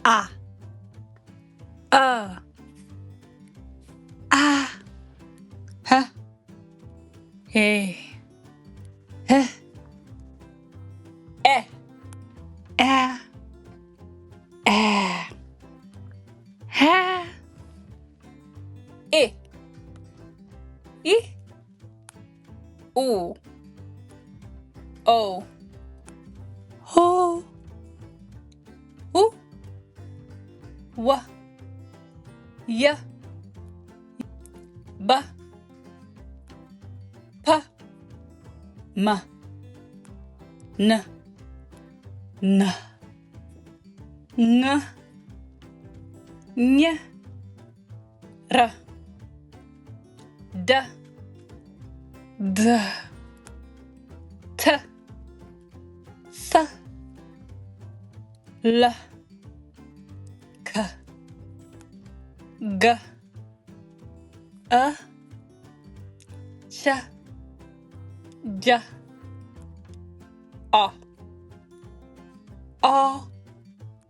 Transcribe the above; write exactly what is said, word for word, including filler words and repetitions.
A. Ä. A. Ä. Hä. Hɛ. Hɛ. Ɛ. Ɛ. Ɛ. Hä. I. I. U. O. Ho. Hu. Wa. Ya. Ba. Pa. Ma. Na. Na. Ŋa. Nya. Ra. Da. Da. Ta. Tha. La. Ka. Ga. A. Ca. Ja. A. A.